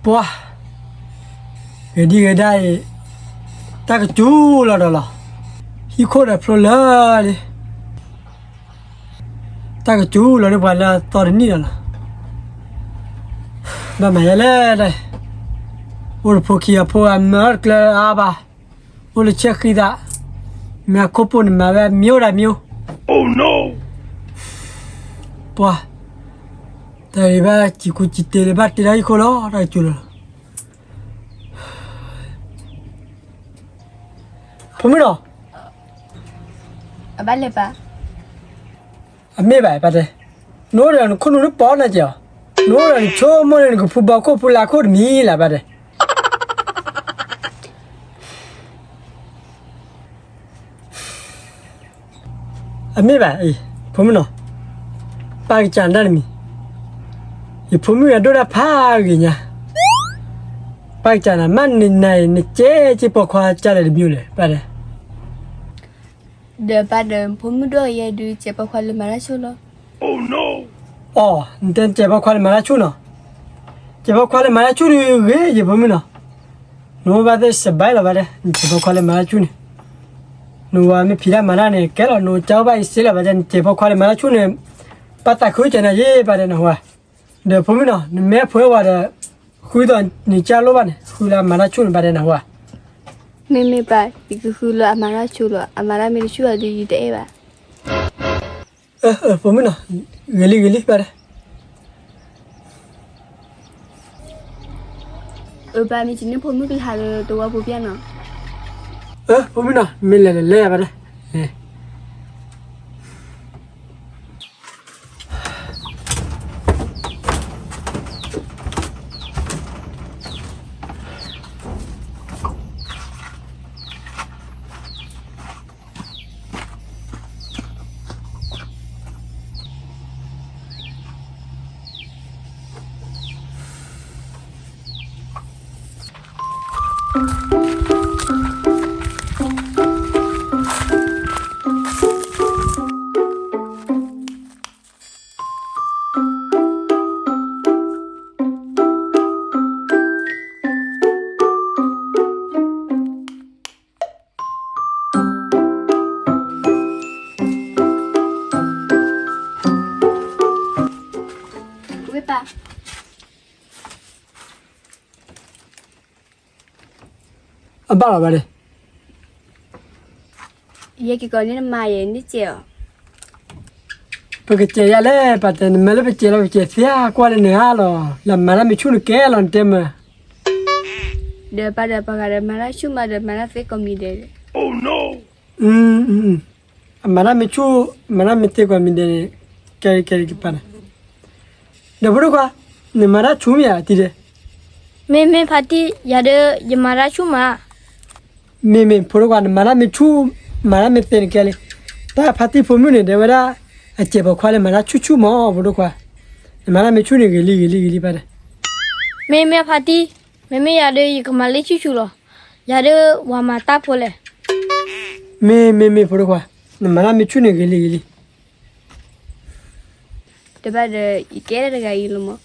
ပှၤ, ဂဲၤဒံဂဲၤဒါအံၤ, တၢ်ကစူၤလီၤဒီးလီၤ, ဟံၣ်ခိၣ်ဒီးဖျိလၢာ်လံ, တၢ်ကစူၤလီၤန့ၢ်ပှၤလၢအသီတနံၣ်ဒီးလီၤ, ဘၣ်မၤယဲလဲၣ်, အိၣ်တဖိခံအဖိအမၢတကျၢၤအါဘၣ်, အိၣ်လၢဆဲးဃံသး, မ့ၢ်အခိၣ်ပိၣ်န့ၣ်မၤဝဲအမျိုးတမျိုး, ပှၤ, တၢ်အံၤဘၣ်စံၣ်ကူစံၣ်တ့ၢ်လၢဘၣ်တ့ထီၣ်ဟံၣ်ခိၣ်လီၤ, တၢ်ကစူၤလီၤ ဖိမုၣ်နီၤ, အဘၣ်လဲၤပာ်, အမ့ၢ်ဘၣ်ပၢ်တဲ, နအိၣ်ဒီးနခိၣ်နူာ်နပီၣ်နၤက့ၤအီၤ, နအိၣ်ဒီးနဆိကမိၣ်န့ၣ် နကဖူဘီခိၣ်ဖူလါခိၣ်တမံၤလၢ်ပၢ်တဲ အမ့ၢ်ဘၣ်အံၤ, ဖိမုၣ်နီၤ, ပၢ်ကစၢ်နတၢ်တမံၤ, ယဖိမုၣ်အဒိၣ်တၢ်ဖးဂ့ၤညါ, ပၢ်ကစၢ်နၤမ့ၢ်နနၤအံၤ နကဲက့ၤပိာ်ခွါကလဲၣ်တမံၤလဲၣ် ပၢ်တဲ ဒီးပၢ်ဒီးဖိမုၣ်ဒိၣ်ယဲဒုး ကဲပိာ်ခွါလၢမၤတၢ်ဆူၣ်လီၤ. အိ, နတဲနကဲပိာ်ခွါလၢမၤတၢ်ဆူၣ်နီၤ, ကဲပိာ်ခွါလၢမၤတၢ်ဆူၣ်ဒုးဂ့ၤ ယဖိမုၣ်နီၤ, နအိၣ်ဘၣ်သ့ၣ်စဘဲလီၤဘၣ်တဲ နကဲပိာ်ခွါလၢမၤတၢ်ဆူၣ်န့ၣ်, နဝၤမ့ၢ်ဖံးတၢ်မၤတၢ်န့ၣ် ကဲလီၤ နအိၣ်ကၢ်အိၣ်ဘၣ်အံၤစ့လီၤဘၣ်တဲ နကဲပိာ်ခွါလၢမၤတၢ်ဆူၣ်န့ၣ်, ပၢ်သးခုကဲနၤယ့ၢ်ပၢ်တဲနဟူဧါ, ဒီးဖိမုၣ်နီၤ နမ့ၢ်ဖှဲဝၤဒီး, ဃုသီးနကၢ်လိၣ်ဘၣ်န့ၣ် ဃုလၢအမၤတၢ်ဆူၣ်န့ၣ် ပၢ်တဲနဟူဧါ. မ့မ့ၢ်ပၢ် ယကဃုလၢအမၤတၢ်ဆူၣ်လီၤ အမၤတၢ်မ့ၢ်တဆူၣ်အီၤဒီးယတအဲၣ်ဘၣ်. ဖိမုၣ်နီၤ, ဂ့ၤလံဂ့ၤလံ ပၢ်တဲ. အပၢ်မ့ၢ်စံးန့ၣ်ဖိမုၣ်ကဟးလၢသဝီပူၤပျဲၢ်နီၤ. ဖိမုၣ်နီၤ မ့ၢ်လဲၤလဲၤလဲၤပၢ်တဲ. ဝ့ၢ်ပၢ်, အဘၣ်လီၤဘၣ်ဒီး, ယဲက့ၤကိးန့ၣ်နမၤယဲန့ၣ်စဲးအီၤ, ပကစဲးယၤလဲၣ် ပၢ်တဲ နမၤလၢပစဲးလီၤ ပစဲးသ့ကွၢ်လၢနဟါလီၤ လၢမၤတၢ်မ့ၢ်ဆူၣ်နကဲလီၤ နတဲမၢ်. ဒီးပၢ်ဒီးပှၤဂၤဒီးမၤတၢ်ဆူၣ်မးဒီးမၤတၢ်သ့ကိးမံၤဒဲး, အမၤတၢ်မ့ၢ်ဆူၣ်, မၤတၢ်မ့ၢ်သ့ကိးမံၤဒဲးန့ၣ်, ကဲကဲကပၢ်န့ၣ်, ဒီးဖိဒိၣ်ခွါ, နမၤတၢ်ဆူၣ်မ့ၢ်ဧါတံၤဒဲး, မ့မ့ၢ်ဖါတံၢ် ယၤဒီးယမၤတၢ်ဆူၣ်မး. မ့မ့ၢ်ဖိဒိၣ်ခွါ နမၤတၢ်မ့ၢ်ဆူၣ်, မၤတၢ်မ့ၢ်သ့နကဲလံ, တၢ်ဖါတံၢ်ဖိမုၣ်န့ၣ် တဲဝဲဒၣ်, အစဲးပိာ်ခွါလၢမၤတၢ်ဆူၣ်ဆူၣ်မး ဖိဒိၣ်ခွါ, နမၤတၢ်မ့ၢ်ဆူၣ်န့ၣ် ဂ့ၤလံဂ့ၤလံဂ့ၤလံ ပၢ်တဲ. မ့မ့ၢ်ဖါတံၢ်, မ့မ့ၢ်ယၤဒီးယကမၤလၢဆူၣ်ဆူၣ်လီၤ, ယၤဒီးဝၤမၤတၢ်ဖိလဲၣ်. မ့မ့ၢ်မ့ၢ်ဖိဒိၣ်ခွါ, နမၤတၢ်မ့ၢ်ဆူၣ်န့ၣ် ဂ့ၤလံဂ့ၤလံ တဘၣ်ဒီး ယကဲဒၣ်တဂၤအံၤလီၤမး,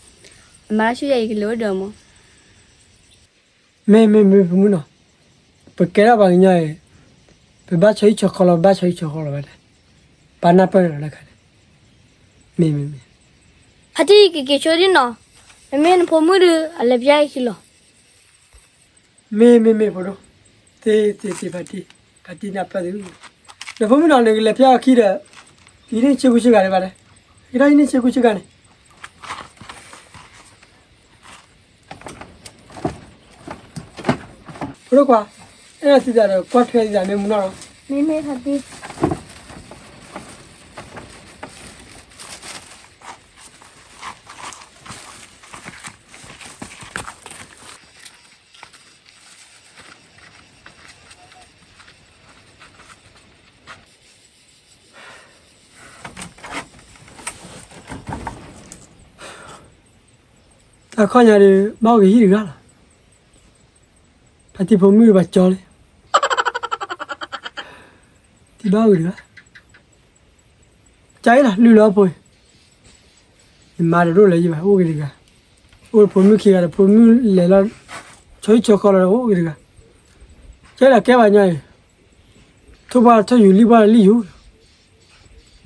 အမၤတၢ်ဆူၣ်ယၤ ယကလဲၤအိၣ်ဒီးမး. မ့မ့မ့မ့ၢ်ဖိမုၣ်နီၤ, ပကဲထီၣ်ပှၤကညီအံၤ, ပဘၣ်ဆီဟံၣ်ဆီဃီလီၤ ပဘၣ်ဆီဟံၣ်ဆီဃီလီၤဘၣ်တဲ, ပၢ်နၢ်ပၢၢ်လီၤလၢခါန့ၣ်, မ့မ့မ့ၢ်, ဖါတံၢ်ကက့ၤဆိဒ်နီၤ, မ့မ့ၢ်နဖိမုၣ်ဒီး အလဲၤပျၢ်အခံလီၤ. မ့မ့မ့ၢ်ဖိဒိၣ်, သ့သ့သ့ဖါတံၢ်, ဖါတံၢ်နၢ်ပၢၢ်သု, နဖိမုၣ်နီၤ နကလဲၤပျၢ်အခံဒီး, ဟံးန့ၢ်ဆ့ကူဆ့ဂၤဒံးဘၣ်တဲ, ကဲထီၣ်ဟံးန့ၢ်ဆ့ကူဆ့ဂၤန့ၣ် ဖိဒိၣ်ခွါ, အဲၣ်ဒိးသံသးဒီး ကွၢ်ထွဲသံသးမ့ၢ်မူနီၢ်လီၤ. မ့မ့ၢ်ဖါတံၢ် တၢ်ခီၣ်ညါဒီး ဘၣ်အိၣ်က့ၤဟံၣ်တဂၤလီၤ. ဖါတံၢ်ဖိမုၣ်ဘၣ်ကၠီလံ, တံၢ်ဘၣ်အိၣ်က့ၤတဂၤ, ကၠီအံၤလီၤ လုၢ်လီၤဖိအံၤ, ယမါတဒိၣ်လၢၤယဘၣ် အိၣ်က့ၤတဂၤ, အိၣ်တဖိမုၣ်ခံဂၤဒီး ဖိမုၣ်လဲၤလီၤ ဆီဟံၣ်ဆီဃီလီၤဒီး အိၣ်က့ၤတဂၤ, ကဲဒၣ်ကဲဘၣ်ညီအံၤ, ထိၣ်ပှၢ်ထီၣ်ယူၤ လံၣ်ပှၢ်လံၣ်ယူၤ,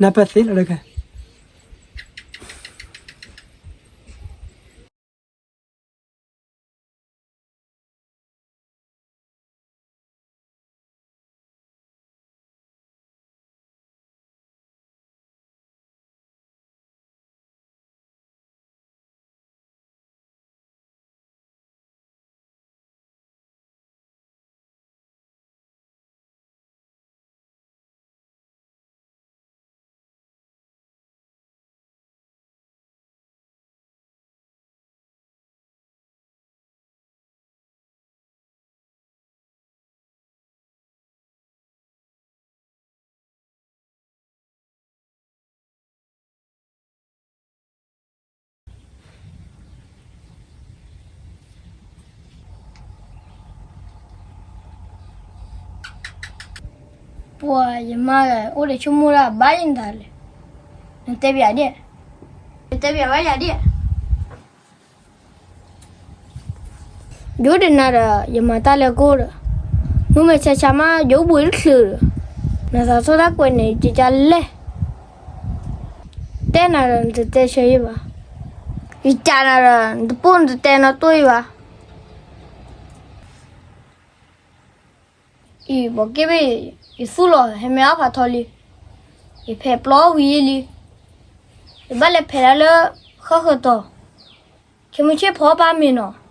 နၢ်ပၢၢ်သ့လီၤဒီးကဲ ပှၤယမါဂၤ အိၣ်ဒီးဆိကမိၣ်တၢ်ဘၣ်ယဲၢ်နသးလဲၣ်, နတဲပယၤဒ်, နတဲပယၤဝဲယၤဒ် ယအိၣ်ဒီးနၤဒီး ယမၤတၢ်လၢအကိၢ်ဒီး, မုၢ်မဆါဆါမး ယအိၣ်ဘှံးတချုးဒီး, နသးထီၣ်တၢ်ကွဲးန့ၣ် ယကကလဲၣ်, တဲနၤဒီး နတတဲဆၢယဲၢ်ဘၣ်, ယကနၤဒီး နတပိၢ်နတတဲနီတိၢ်ယဲၢ်ဘၣ်. အံၤ ဘီးက့ဘ့ၣ် ယသူၣ်လီၤ ဟဲမ့ၢ်အီၣ်ဖးထီလံ, ယဖဲးပျီဝံၤလံ, ယဘၣ်လဲၤဖဲးဒၣ်လၢ ဃၣ်ဃၢၤတီၤ, ခဲမုၢ်ဆ့ၣ်ဖီပာ်မ့ၤနီၤ.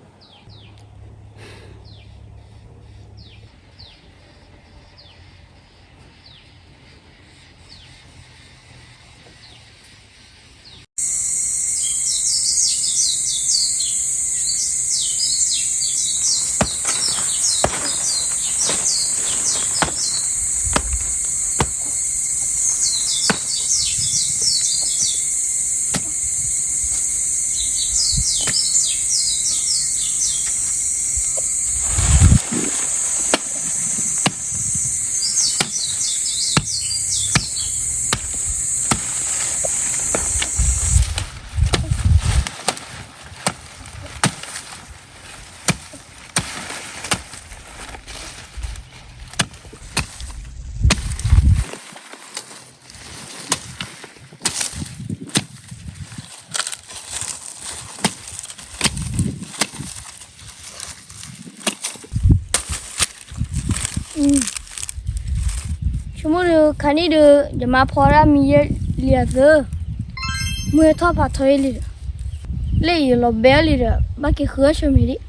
ဆိကမိၣ်ဒီး ခါနံၣ်ဒီး ယမါဖီဒၣ်မံၤယဲၢ်လံအသၢ, မုၢ်ထီၣ်ဖးထီယဲၢ်လံဒီး, လၢယလီၤဘဲအီၤလံဒီး ဘၣ်က့ၤဃုအီၣ်ဆၢမ့ၤဒံး.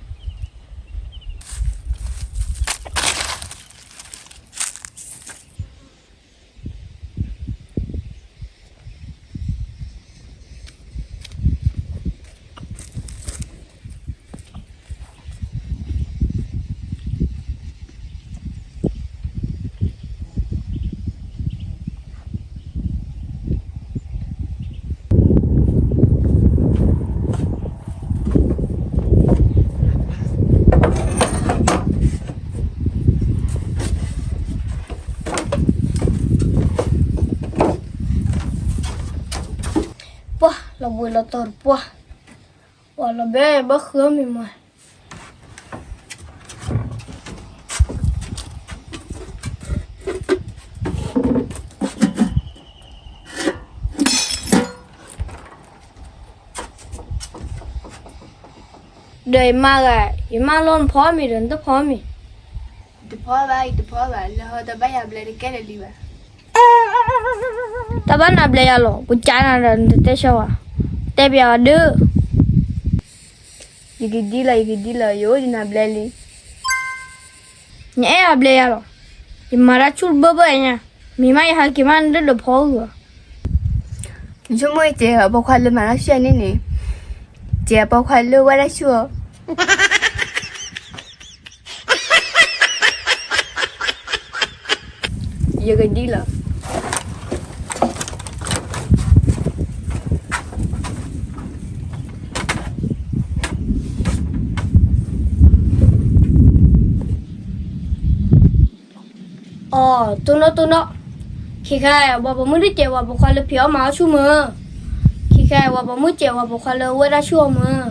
ပှၢ်လီၤဘှံးလီၤတီၤတပှၢ်, ပှၢ်လီၤဘဲဘၣ်ဃုအီၣ်မ့ၤမး. ဒီးယမါဂၤ, ယမါလီၤနဖီမ့ၤဒီး နတဖီမ့ၤ, တဖီဘၣ်, ယတဖီဘၣ်, လၢဟီတဘၣ်ယၤဘျဲတကဲလၢာ်လံဘၣ်. တၢ်ဘၣ်နၤဘျဲယၤလီၤ, ပကးနၤဒီး နတတဲဆၢဝဲ, တဲပယၤဝဲဒၣ်. ယကဒ်လီၤ, ယကဒ်လီၤ, ယအိၣ်ဒံးနၤဘျဲလံ. နအဲၣ်အဘျဲယၤလီၤ, ယမၤတၢ်ဆူၣ်တဘၢဘၢညါ, မ့ၢ်မးယဟးက့ၤမး နဒၢၣ်ဒီးဖီဂုာ်. ယဆိကမိၣ်ကဲအပိာ်ခွါလၢမၤတၢ်ဆူၣ်န့ၣ်န့ၣ်, ကဲအပိာ်ခွါလၢဝဲဒၣ်ဆူၣ်အီၤ. ယကဒ်လီၤ. အီ, တိၢ်နီၣ်တိၢ်နီၣ်, ခဲခါ ပှၤပိာ်မုၣ်တကဲး ပှၤပိာ်ခွါလၢဖံးအီၣ်မၤအီၣ်ဆူၣ်မၢ်, ခဲခါ ပှၤပိာ်မုၣ်ကဲး ပှၤပိာ်ခွါလၢဝဲဒၣ်ဆူၣ်အီၤမၢ်.